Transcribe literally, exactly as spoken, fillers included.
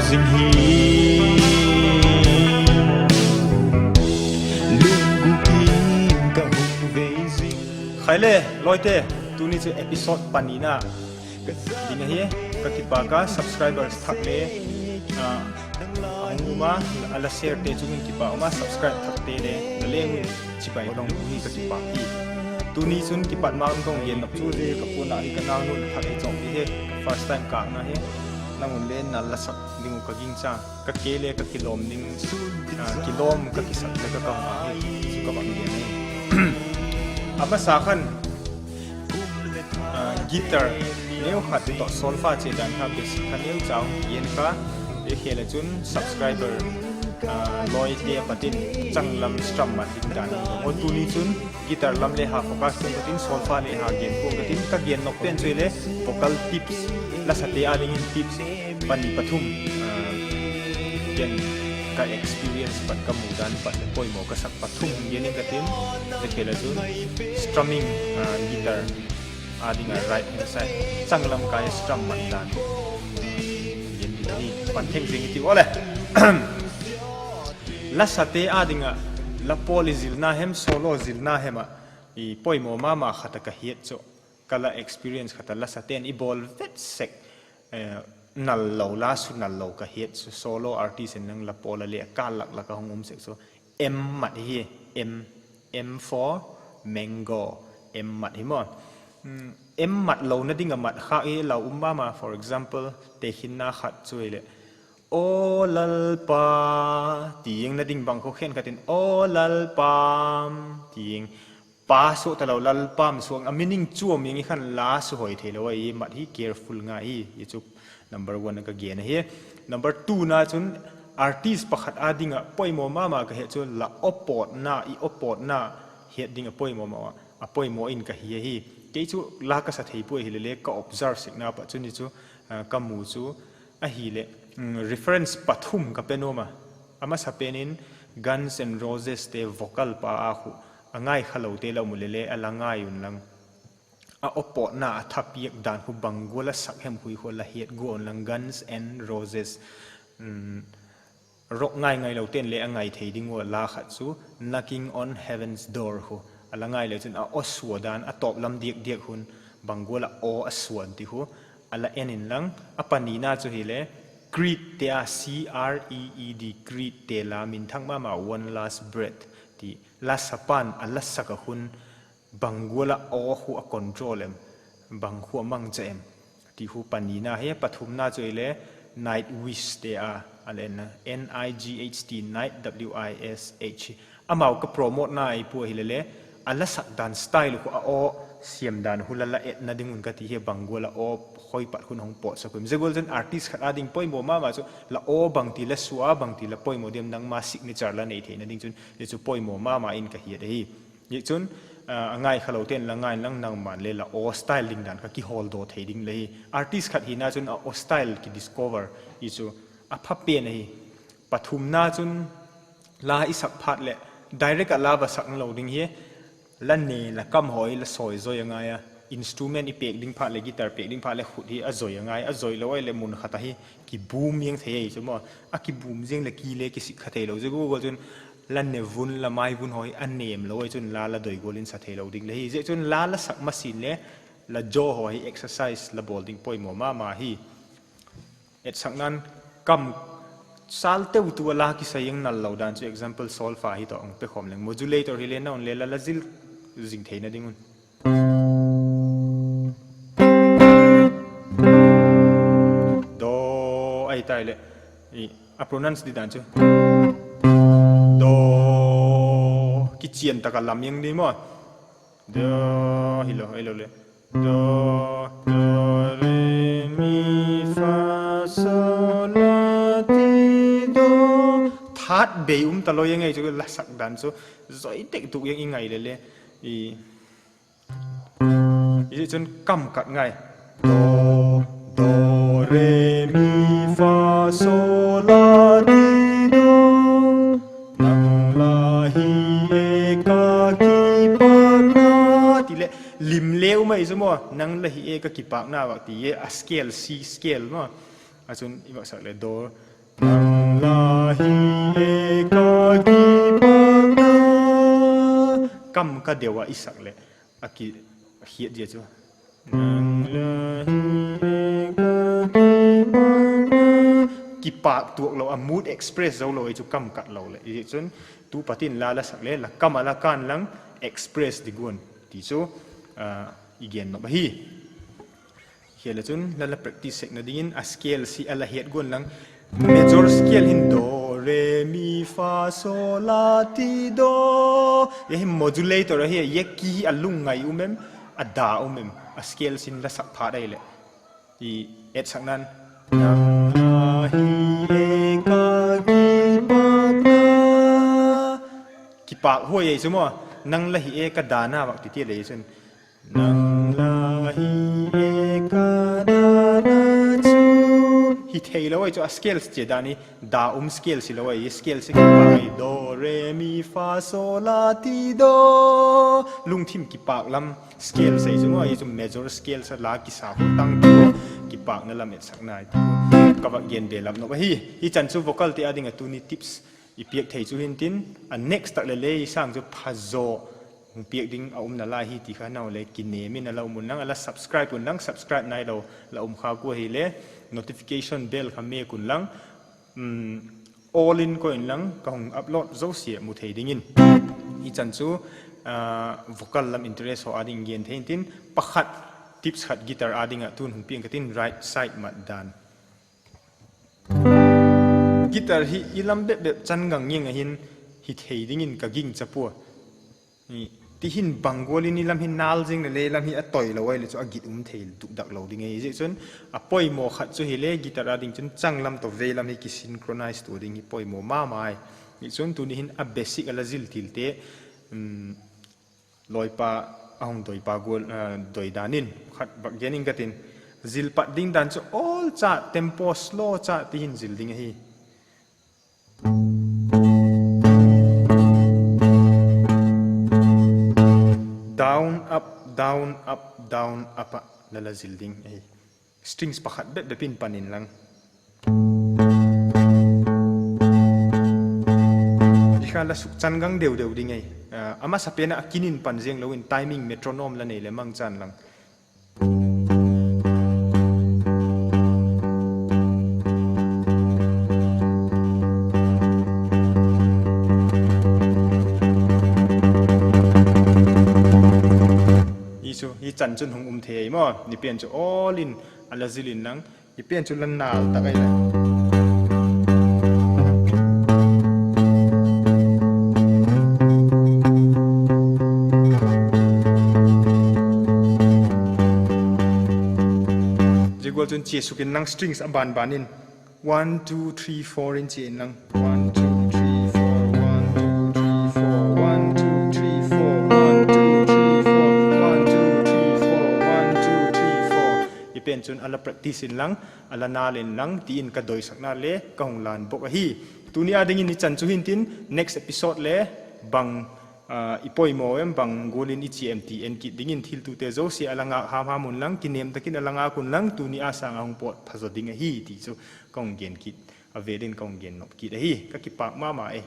zing hi, lunggu kim ka hung vei zing. Khai le lawite, tuni chu episode panina ding ahi. Ka kipâk a, subscribers thak le a hung um a, a la sharete chung in kipâk um a, subscribe thakte le la leng un chibai ka hung hi, ka kipâk hi. Tuni chun kipat ma um ka hung gen nop chu zia ka puan ah hi ka naunu'n thak hi chawk hi, first time kâkna hi. Nang un le nal la sak ding uh ka gingcha, ka ke le ka kilawm ding, kilawm ka kisak le ka kam a hi chu ka bang gen hi. A masa khan guitar neu khat tawh solfa chia dan kha basic kha neu cha hung gen kha, i khel a chun subscriber lawite a pat in changlam strum mat ding dan hi. Aw, tuni chun guitar lam le ha focus pua'ng ka tin, solfa le ha gen pua'ng ka tin, ka gen nop pen chu hile vocal tips, lasate â dingin tips pani pathum gen, ka experience pat ka mu dan pat le poimaw ka sak pathum gen ing ka tin, i khel a chun strumming, guitar â ding ah right hand side changlam kai strum mat dan gen ding hi, pan theng zing i tiu aw le. Lasate â ding ah la pawl i zilna hem, solo zilna hem ah, i poimaw ma ma khat a ka hiat chu, ka la experience khat a lasate'n i bawl vet sek, nal lo, la su nal lo ka hiat chu, solo artist in nang la pawl a le a kâl lak lak a hung um sek chu, M mat hi, M, M for mango, M mat hi maw. M mat lona ding ah mat khâk hi lau um ma ma, for example, tekhinna khat chu hileh, Aw Lalpa, ti ing na ding bang khu khenkhat in, Aw Lalpa, ti ing, pa suak talo, Lalpa suak, a meaning chuam ing i khan la su hoi theilo ahi, mat hi careful ngai hi, i chu number one a ka gen ahi. Number two na chun artist pakhat â ding ah poimaw ma ma ka hiat chu la aw pawtna, i aw pawtna hiat ding a poimaw ma, a poimaw in ka hi ahi. Kei chu la ka sa thei puai hile le ka observe sekna pat chun i chu ka mu chu ahileh, reference pathum ka pe nuam a. A masa pen in Guns N' Roseste vocal pa â khu a ngai khalote la um u le le a la ngai unlang, a aw pawtna a thapiak dan khu bang gual a sak hem khu khu la hiat guan unlang, Guns N' Roses, rock ngai ngailote'n le a ngai thei ding ua la khat chu Knocking on Heaven's Door khu a la ngai le chun a aw sua dan a tawp lam diak diak hun bang gual a aw a suan ti khu a la en inlang, a panina chu hile Creedte a, C R E E D, Creedte la minthang ma ma One Last Breath ti, la sapa'n a la sak ah khun bang gual a aw khu a control em, bang khu a mangcha em ti khu panina hi. Pathumna chu hile Nightwishte a, a la en, N I G H T, Night, W I S H. Amau ka promote na i pua hile le, a la sak dan style khu a aw siam dan khu la la etna ding un ka ti hi, bang gual a aw khoi pat khun hung pawtsak um. Zia gual chun artist khat â ding poimaw ma ma chu la aw bangti la sua, bangti la poimaw diam, nangma signature la nei theina ding chun zia chu poimaw ma ma in ka hiat ahi. Zia chun a ngai khalote'n la ngai inlang, nangma'n le la aw style ding dan kha kihawldaw thei ding le hi. Artist khat hina chun a aw style kidiscover i chu a pha pen ahi. Pathumna chun la i sak phat leh direct ah la va sak lo ding hi. La ne la kam haw hi la sawi zoi a ngai a, instrument i pêk ding phat leh, guitar pêk ding phat leh khut hi a zoi a ngai, a zoi lo ahileh mun khat ahi kibum ziang thei ahi chu maw. A kibum ziang leh ki le kisik kha theilo, zia gual gual chun la ne vun, la mai vun haw hi a nêm lo ahi chun la la doi gual in sa theilo ding le hi. Zia chun la la sak masin le la jaw haw hi exercise la bawl ding poimaw ma ma hi. Etsakna'n kam sâl teu tu a la kisai ing nal lo dan chu example solfa hi tawh hung pekhawm leng, modulator hile na un le la la zil zing theina ding un. Do ahi tai leh, a pronounce di dan chu do, kichian tak a lam ing di maw. Do, hilo, hilo le. Do, do, re, mi, fa, so, la, ti, do. Third bei um talo ing ei chu la sak dan chu zoi tek tuk ing i ngai le le. I, i chun kam kat ngai. Do, do, re, mi, fa, so, la, ti, do. Nang la hi e ka kipâkna ti leh lim le um ahi chu maw, nang la hi e ka kipâkna vak ti e, a scale, C scale maw. A chun i vak sak leh do, Nang la hi e ka kipâkna. Kam ka deu ah i sak leh a ki, a hiat zia chu. Nang la hi e ka kipâkna. Kipâk tuak lo, a mood express zo lo ei chu kam kat lo leh. Zia chun tu patin la la sak le la kam a la kân lang express ding guan ti chu i gen nop ahi. Hia le chun la la practice sekna dingin a scale si a la hiat guan lang, major scale hin do, re, mi, fa, so, la, ti, do. Zia hi modulator ahi a, zia key hi a lungngai um em, a da um em, a scale sin la sak phat ahileh i etsakna'n, nang la hi e ka kipâkna. Kipâk huai ei chu maw, nang la hi e ka dana vak ti ti le chun, nang la hi e ka dana chu. Hi theilo ei chu a scale chia dan hi, da um scale si lo ei, scale si kipâk ei, do, re, mi, fa, so, la, ti, do. Lungthim kipâk lam scale sei chu maw, ei chu major scale sa la kisa hu tang tu kipâkna lam etsakna i ti. Ka vak gen belap nop ahi. Hichan chu vocalte â ding ah tuni tips i piak thei chu hintin, a next tak le le i sâng chu phazaw hung piak ding a um nalai hi ti kha nau le kinêm in a la um unlang, a la subscribe unlang, subscribe nailo la um kha kua hile notification bell kha mêk unlang, all in koi inlang ka hung upload zosia mu thei dingin. Hichan chu vocal lam interest haw â ding gen thei intin, pakhat tips khat guitar â ding ah tun hung piang ka tin, right side mat dan. Guitar hi i lam bep bep chan gang ngiang ah hin hi thei dingin ka gingcha pua. Ti hin bang gual in i lam hi nâl zing le le lam hi a toi lo ahile chu a git um thei dukdak lo ding ahi. Ziakchun a poimaw khat chu hile guitar â ding chun changlam tawh veilam hi kisynchronize tua ding hi poimaw ma ma ai. Ziakchun tuni hin a basic a la zil tilte lawipa a hung doipa gual, doi dan in khat vak gen ing ka tin. Zil pat ding dan chu all cha, tempo slow cha ti hin zil ding ahi. Down, up, down, up, down, up ah la la zil ding ahi. Strings pakhat bep bep in pan inlang. Zia kha la sukchan gang deu deu ding ahi. A masapen ah a kin in pan ziang lo in timing metronome la nei leh mangchan lang. Hi chu, hi chan chun hung um thei ahi maw. Ni pen chu all in a la zil inlang. Hi pen chu la nâl tak ahi le. Zia gual chun chia suk inlang strings a ban ban in. One, two, three, four in chia inlang. One, two, three, four, one, two, three, four, one, two, three, four, one, two, three, four, one, two, three, four, one, two, three, four. Hi pen chun a la practice inlang, a la nâl inlang ti in ka doisakna le ka hung lan bok ahi. Tuni â dingin i chan chu hintin, next episode le bang i poimaw em, bang gual in i chia em ti en kit dingin thiltute zosia a la ngâk ham ham unlang, kinêm tak in a la ngâk unlang, tuni â sâng a hung pawt phazaw ding ahi ti chu ka hung gen kit, a vêl in ka hung gen nop kit ahi. Ka kipâk ma ma e.